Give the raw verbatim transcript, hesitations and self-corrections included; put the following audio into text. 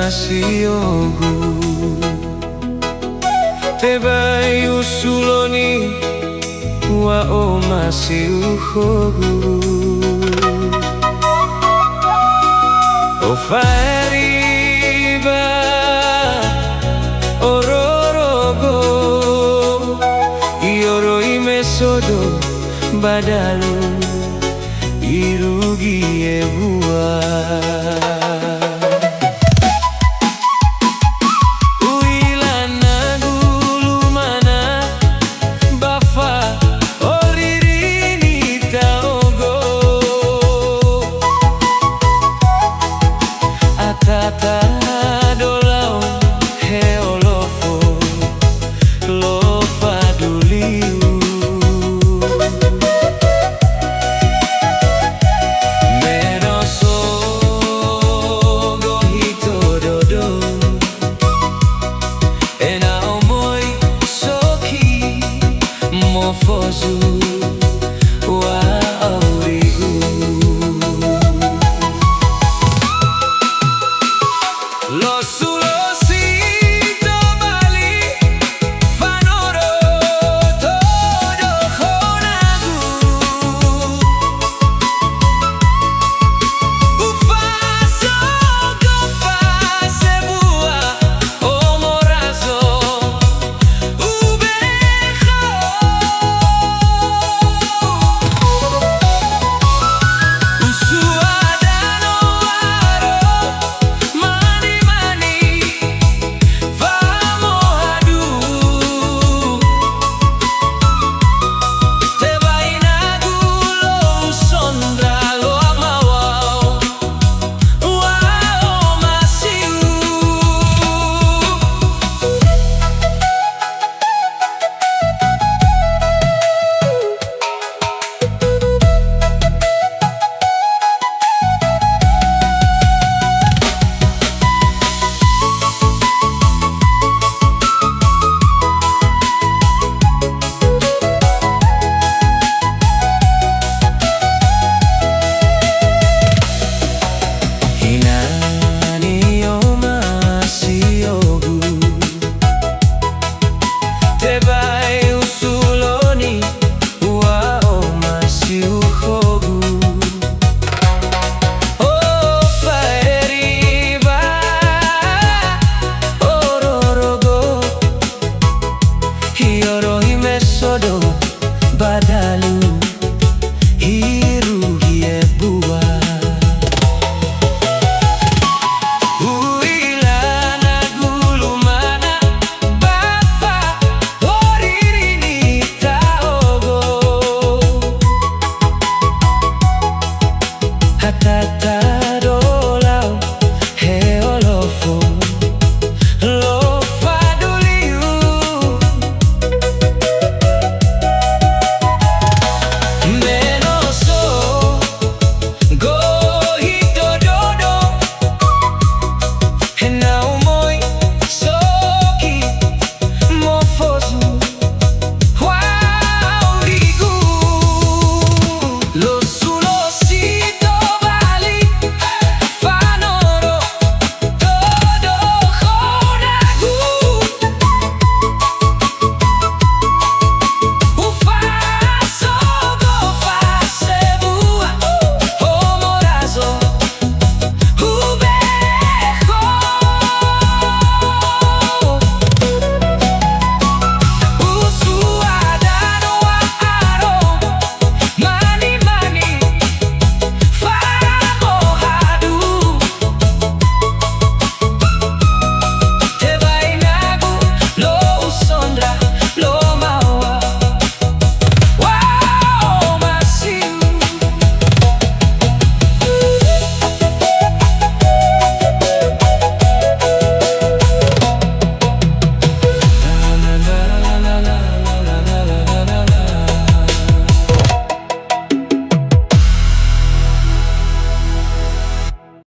Omasi'ogu. Tebai usuloni, wa omasi'u khögu. Ofa'eri ba ororogo, i'oroi me sodo ba dalu, irugi ebua. U'ila nagu lumana, ba fa'oriri nitaogo. Atata dolau he olofo, lo faduliu. Me no so gohito dodo, ena'ö möi soki mofozu wa'aurigu. Losulosi tobali, fanoro todo khönagu. Ufasogo fa sebua omo razo. Ube'e khöu. Usua danö aro, mani-mani famohadu. Tebai nagu lö usondra loa mawao. Wa'omasi'u. Hina ni'omasi'ogu. Tebai usuloni, wa'omasi'u khögu. Ofa'eri ba ororogo, i'oroi me sodo ba dalu, irugi ebua. U'ila nagu lumana, ba fa'oriri nitaogo. Hatat